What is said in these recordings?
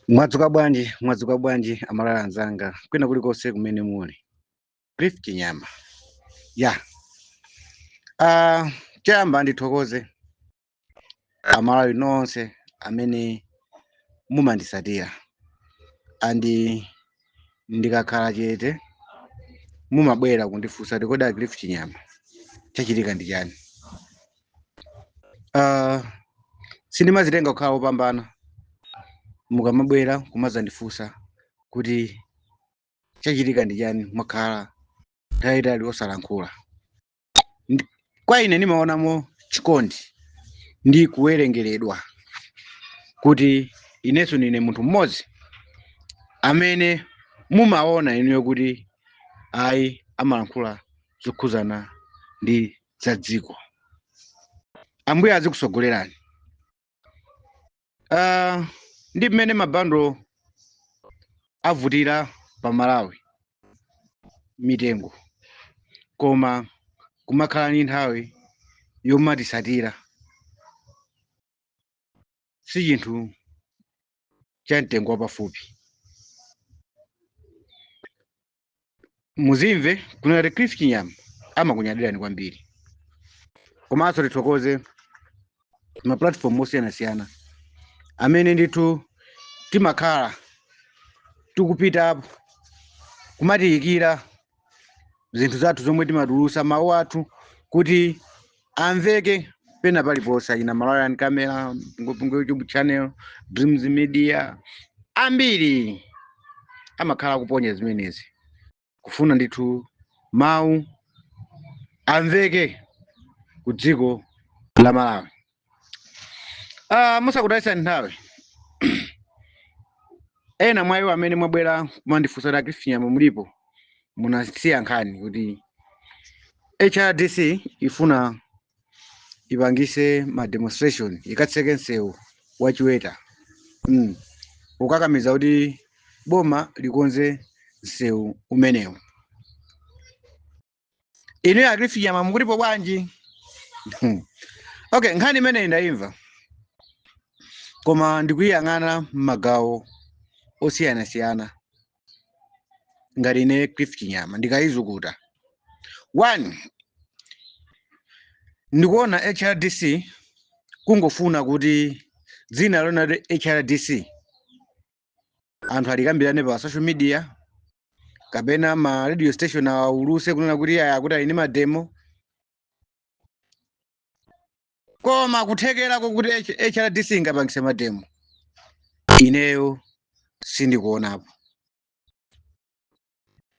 Mwadzuka bwanji, mwadzuka bwanji Amalawi anzanga, kwina kulikonse kumene muli. Cliff Chinyama. Ya. Choyamba ndithokoze Amalawi nonse amene mumandisatira and ndikakhala chete mumabwera kundifunsa kuti kodi a Cliff Chinyama chachitika ndi chani? Sindimazitenga kukhala wopambana mukamabwera kumazandifunsa kuti chachitika ndi chani, mwakhala nthawi yayitali osalankhula. Kwa ine ndimaonamo chikondi ndi kuwerengeredwa kuti inenso ndine munthu mmodzi amene mumaona inuyo kuti ayi amalankhula zokhuzana ndi za dziko. Ambuye azikusogolerani. Ndi mmene mabando avutira pa Malawi mitengo, koma kumakhala ndi nthawi yomatisatira si chinthu cha mtengo wapafupi. Muzimve kunena kuti Cliff Chinyama amakunyadirani kwambiri. Komanso tithokoze ma platform osiyanasiyana amene ndithu timakhala tikupitapo kumatiyikira zinthu zathu zomwe timatulusa, mawu athu kuti amveke pena paliponse. Achina Malawian Camera, Mpungwepungwe YouTube channel, Dreams Media, ambiri amakhala kuponya zimenezi kufuna ndithu mawu amveke ku dziko la Malawi. Musakutayitsani nthawi, ena mwa iwo amene mwabwera kumandifunsa kuti a Cliff Chinyama mulipo, munasiya nkhani kuti HRDC ifuna ipangise ma demonstration, ikatseke msewu wa Chiweta, kukakamiza kuti boma likonze msewu umenewu. Inu a Cliff Chinyama mukutipo bwanji? Okay, nkhani imeneyi ndayimva, koma ndikuyiyang'ana m'magawo osiyanasiyana. Ngati ine Cliff Chinyama ndikayizukuta, one, ndikuona HRDC kungofuna kuti dzina lonati HRDC anthu alikambirane pa social media kapena ma radio station awuluse kunena kuti aya akuti ali ndi mademo, koma kuthekerako kuti HRDC ingapangise mademo ineyo sindikuonapo.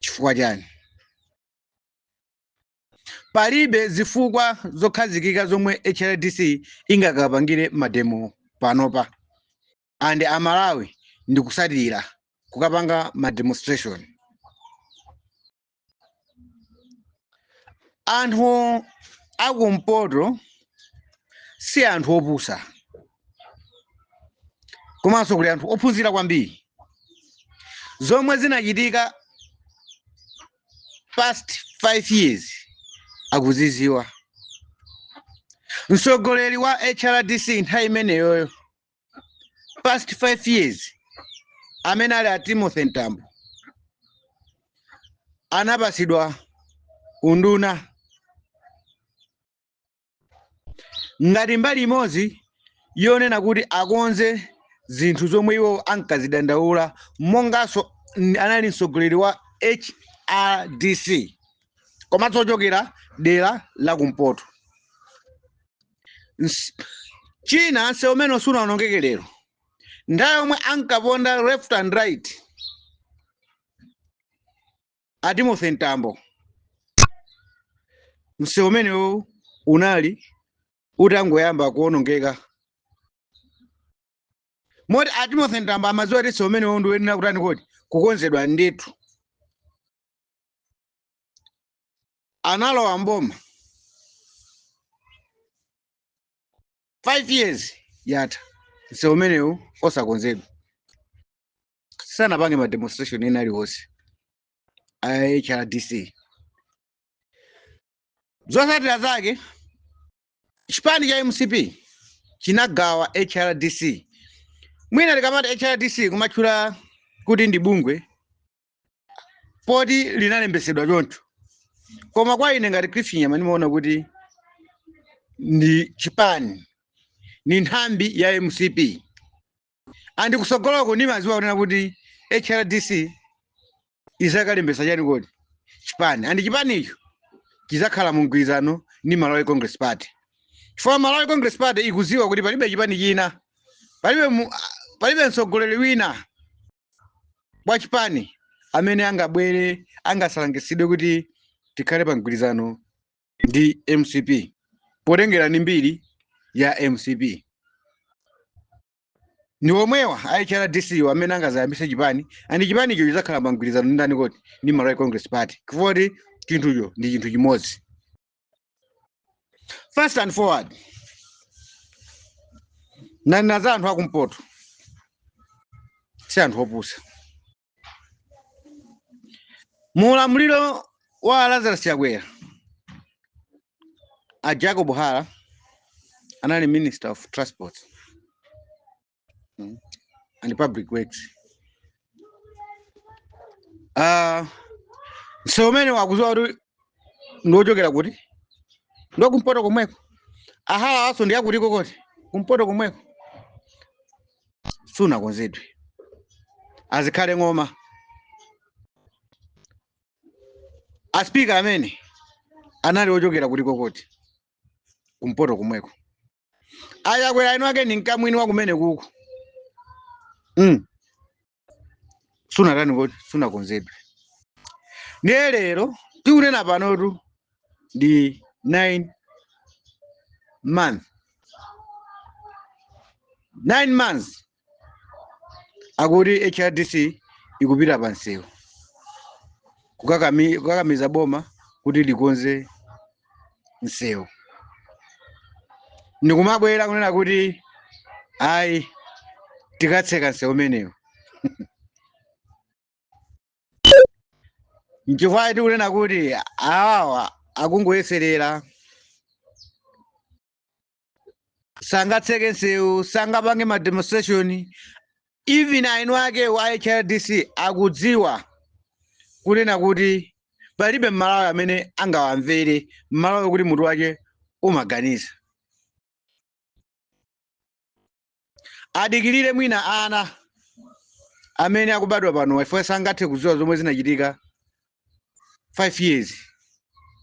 Chifukwa chani? Palibe zifukwa zokhazikika zomwe HRDC ingakapangire mademo panopa, and Amalawi ndikusatira kukapanga ma demonstration. Anthu akumpoto si anthu opusa, komanso kuli anthu ophunzira kwambiri. Zomwe zinachitika past 5 years akuziziwa. Mtsogoleri wa HRDC nthawi imeneyoyo past 5 years amene ali a Timothy Mtambo anapasidwa unduna ngati mbali imodzi yonena kuti akonze zinthu zomwe iwo ankazidandaula, monganso anali mtsogoleri wa HRDC komanso ochokera dera la kumpoto. China, msewu umene sunaonongeke lero, nthawi yomwe ankaponda left and right a Timothy Mtambo, msewu umenewo unali utangoyamba kuonongeka, moti a Timothy Mtambo amadziwa kuti msewu umenewo ndiwoyenera kutani kodi kukonzedwa ndithu. Analowa mboma, 5 years yatha, msewu umenewu osakonzedwa, sanapange ma demonstration ena aliwonse a HRDC. Zotsatira zake, chipani cha MCP chinagawa HRDC. Mwina tikamati HRDC kumatchula kuti ndi bungwe poti linalembesedwa choncho, koma kwa ine ngati Cliff Chinyama ndimaona kuti ndi chipani, ni nthambi ya MCP. And kusogoloko ndimaziwa kunena kuti HRDC izakalembesa chani kodi chipani, and chipanicho chizakhala mu mgwirizano ndi Malawi Congress Party, chifukwa Malawi Congress Party ikuziwa kuti palibe chipani china, palibe mtsogoleri wina wa chipani amene angabwere angasalangisidwe kuti tikhale pa mgwirizano ndi MCP, potengera ndi mbiri ya MCP. Ndi omwewa a HRDC amene angazayambise chipani, and chipanicho chizakhala pa mgwirizano ndi ndani kodi? Ndi Malawi Congress Party, chifukwa kuti chinthucho ndi chinthu chimodzi. First and forward, ndanena za anthu akumpoto si anthu opusa. Muulamuliro wa Lazarus Chakwera, a Jacob Hara anali Minister of Transport and Public Works. So umene wakuziwa kuti ndiochokera kuti ndo kumpoto komweko, a Hara aso ndi akutiko koti kumpoto komweko, sunakonzedwe. Azikhale Ng'oma, a speaker amene anali ochokera kutiko koti kumpoto komweko. Achakwera inu ake ni mkamwini wa kumene kuku. Sunatani koti sunakonzedwe. Ndiye lero tikunena panotu ndi 9 months. 9 months akuti HRDC ikupita pa msewu kukakamiza boma kuti likonze msewu, ndikumabwera kunena kuti ayi tikatseka msewu umenewu. Nchifukwa tikunena kuti awawa akungoyeserera, sangatseke msewu, sangapange ma demonstration. Even ainu ake wa HRDC akudziwa kunena kuti palibe Mmalawi amene angawamvere, Mmalawi kuti mutu wake umaganiza. Adikirire mwina ana amene akubadwa pano, chifukwa sangathe kudziwa zomwe zinachitika 5 years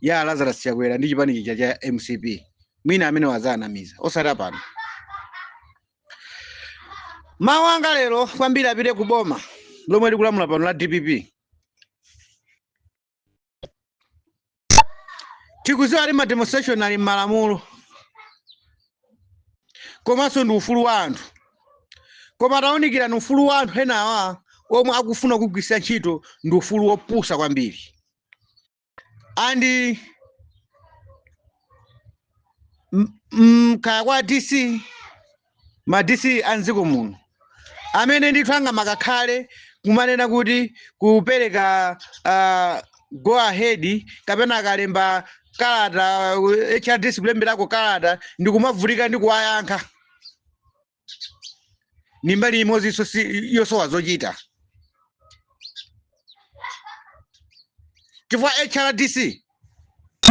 ya Lazarus Chakwera ndi chipani chija cha MCP. Mwina amene wazanamiza osati pano. Mawu anga lero kwambiri apite ku boma lomwe likulamula pano la DPP. Tikudziwa kuti ma demonstration ali m'malamulo komanso ndi ufulu wa anthu, koma tawunikirani ufulu wa anthu enawa omwe akufuna kugwiritsa ntchito ndi ufulu wopusa kwambiri. And kaya kwa DC, ma DC a mdziko muno amene ndithu angamakakhale kumanena kuti kupereka go ahead kapena akalemba kalata HRDC kulemberako kalata ndi kumavutika ndi kuwayankha, ni mbali imodzinso si yosowa zochita, chifukwa HRDC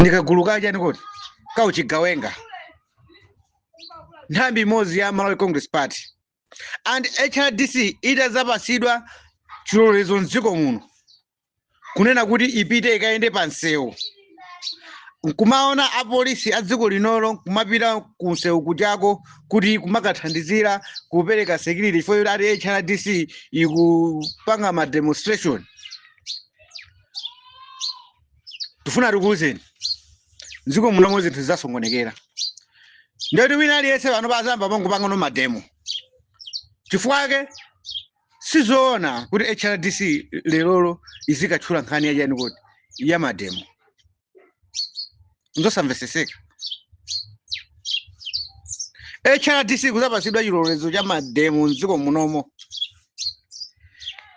ndi kagulu kachani koti kauchigawenga, nthambi imodzi ya Malawi Congress Party. And HRDC itazapasidwa chilolezo mdziko muno kunena kuti ipite ikayende pa msewu, nkumaona apolisi a dziko linolo nkumapita ku msewu kuchako kuti kumakathandizira kupereka security chifukwa choti ati HRDC ikupanga ma demonstration. Tifuna tikuwuzeni mdziko muno zinthu zidzasokonekera, ndiyoti wina aliyense pano pazamba pangopanga no mademo. Chifukwa chake sizoona kuti HRDC lerolo izikatchula nkhani yachani kuti ya mademo, nzosamveseseka. HRDC kuzapasidwa chilolezo cha mademo mdziko munomo,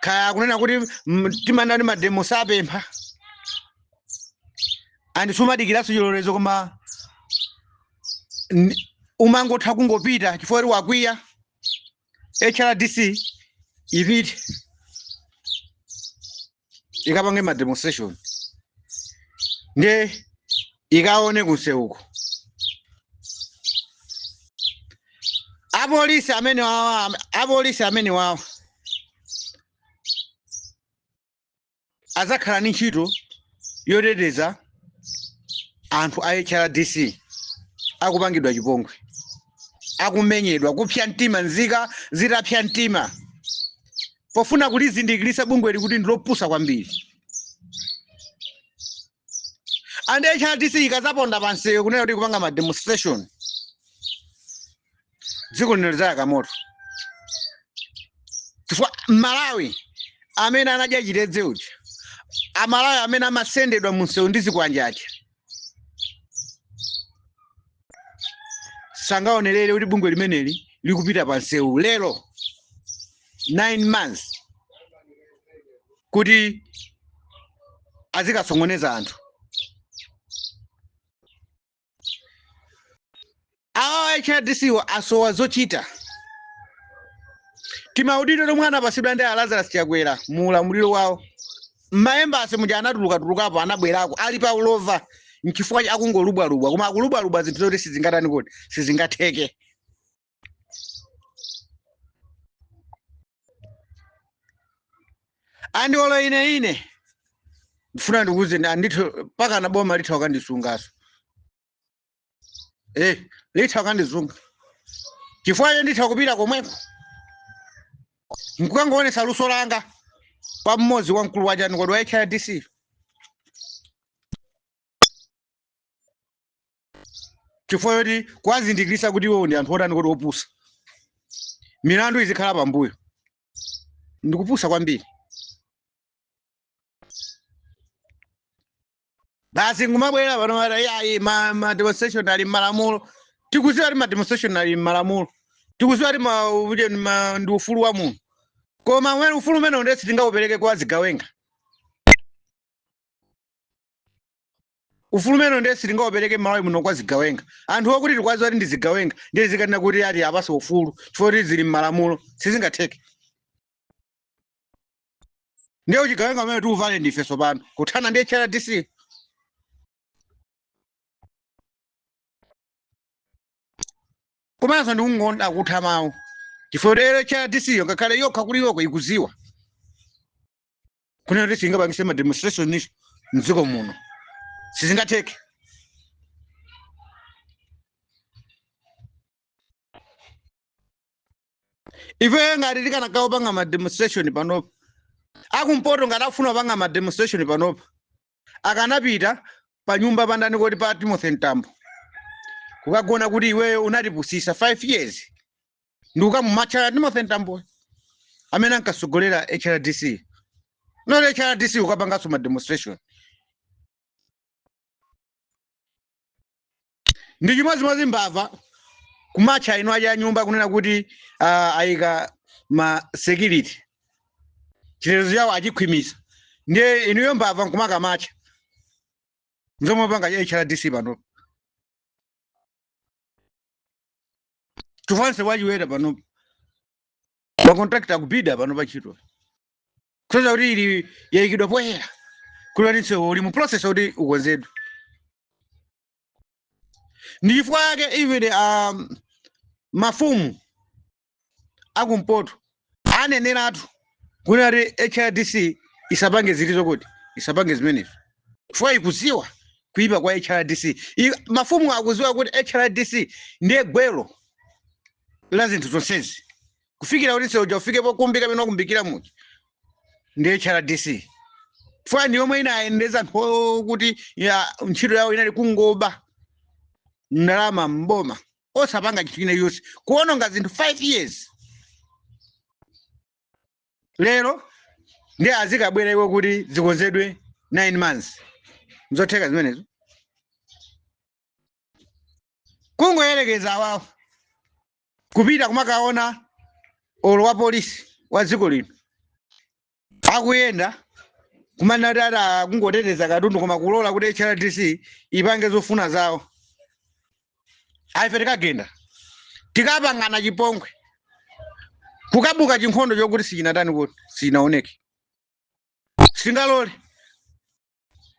kaya kunena kuti timanena kuti mademo sapempha and sumadikiranso chilolezo, koma umangotha kungopita chifukwa kuti wakwiya. HRDC ipite ikapange ma demonstration, ndiye ikaone kunsewuko apolisi amene wawa, apolisi amene wawa azakhala ndi ntchito yoteteza anthu a HRDC akupangidwa chipongwe, akumenyedwa, kupsya mtima, nzika zitapsya mtima pofuna kulizindikirisa bungweli kuti ndilopusa kwambiri. And HRDC ikazaponda pansewu kunena kuti kupanga ma demonstration, dziko lino lidzayaka moto, chifukwa Malawi amene anadya chitedze uja, Amalawi amene amasendedwa munsewu ndi zikwanja aja, sangaonerere kuti bungwe limeneli likupita pansewu lero 9 months kuti azikasongoneza anthu. Awa HRDC wo asowa zochita. Timaudindo tomwe anapasidwa ndi a Lazarus Chakwera mu ulamuliro wawo, m'ma embassy muja anatulukatulukapo, anabwerako ali pa ulova, nchifukwa akungolubwalubwa, koma akulubwalubwa zinthu zoti sizingatani kodi sizingatheke. And olo ine ndifuna ndikuwuzeni, andithu pakana boma litha kukandisungaso, litha kukandisunga chifukwa ine nditha kupita komweko nkukangoonetsa luso langa kwa mmodzi wa mkulu wachani kodi wa HRDC, chifukwa choti kuwazindikirisa kuti iwo ndi anthu otani kodi opusa, milandu izikhala pambuyo, ndikupusa kwambiri. Basi ngumabwera pano mara yayi, ma demonstration ali m'malamulo. Tikuziwa kuti ma demonstration ali m'malamulo, tikuziwa kuti ndi ufulu wa munthu, koma ufulu umene ndiye sitingaupereke kwa zigawenga. Ufulu umene ndiye sitingaupereke m'Malawi muno kwa zigawenga, anthu okuti tikwaziwa kuti ndi zigawenga, ndiye zikanena kuti ati apase ufulu chifukwa kuti zili m'malamulo, sizingatheke. Ndiye uchigawenga umene tiuvale ndife tsopano kuthana ndi HRDC. Komanso ndikungonda kutha mawu chifukwa kuti HRDC yo ngakhale yokha kuli yoko ikuziwa kunena kuti singapangise ma demonstration mdziko muno, sizingatheke. Ife ngati tikanakapanga ma demonstration panopa, akumpoto ngati akufuna kupanga ma demonstration panopa, akanapita pa nyumba pandani kodi pa Timothy Mtambo kukagona kuti iweyo unatipusisa 5 years, ndi kukamumatcha Timothy Mtambo amene ankasogolera HRDC, not HRDC kukapanganso ma demonstration. Ndi chimodzimodzi mbava kumatcha ino aja nyumba kunena kuti ayika ma security, chitetezo chawo achikhwimisa, ndiye inuyo mbava nkumakamatcha nzomwe panga HRDC pano. Chifukwa wachiweta pano ma contractor akubida pano pa ntchito, kusonyeza kuti ili yayikidwa poyera kuti msewu uli mu process kuti ukonzedwe. Ndi chifukwa yake even mafumu akumpoto aneneratu kunena kuti HRDC isapange zilizo kuti isapange zimenezo, chifukwa ikuziwa kuipa kwa HRDC. Mafumu akuziwa kuti HRDC ndiye gwero la zinthu zonsezi, kufikira kuti msewu uja ufike pokumbika pamene wakumbikira muja ndi HRDC, chifukwa ndi yomwe inayendeza anthu okuti ya ntchito yawo inali kungoba ndalama mboma osapanga chinthu china chonse, kuononga zinthu 5 years. Lero ndi azikabwera iwo kuti zikonzedwe 9 months, nzotheka zimenezo? Kungoyerekeza awawo kupita kumakaona olo wa polisi wa dziko lino akuyenda kumanena kuti ati akungoteteza katundu, koma kulola kuti HRDC ipange zofuna zawo. Aife tikagenda tikapangana chipongwe. Kukabuka chinkhondo chokuti sichinatani, kuti sichinaoneke. Singalole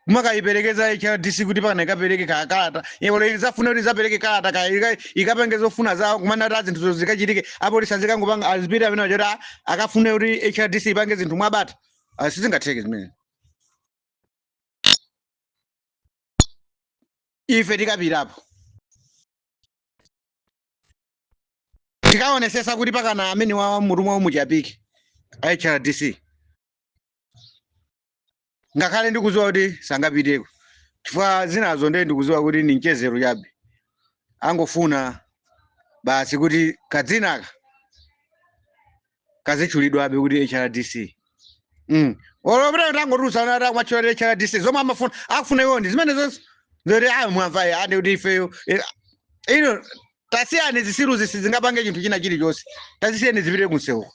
kumakayiperekeza HRDC kuti pakana ikapereke kalata. Iwo zafuna kuti zapereke kalata ka ikapange zofuna zawo, kumana kuti zinthu zikachitike, apolisi azikangopanga, azipita amene achoti akafune kuti HRDC ipange zinthu mwabata. Sizingatheke zimene. Ife tikapitapo tikaonesesa kuti pakana amene wawa mutu mwawo muchapike HRDC, ngakhale ndikuziwa kuti sangapiteko chifukwa zinazo ndiye ndikuziwa kuti ni mchezero chabe, angofuna basi kuti kadzinaka kazitchulidwabe kuti HRDC. Olopita tangotulutsana takumatchula HRDC, zomwe amafuna akufuna iwo ndi zimene zonse zoti ayi mwamva ayi andi kuti ifeyo ino tasiyani zisilu zisi zingapange chinthu china chilichonse, tazisiyeni zipite kunsewu.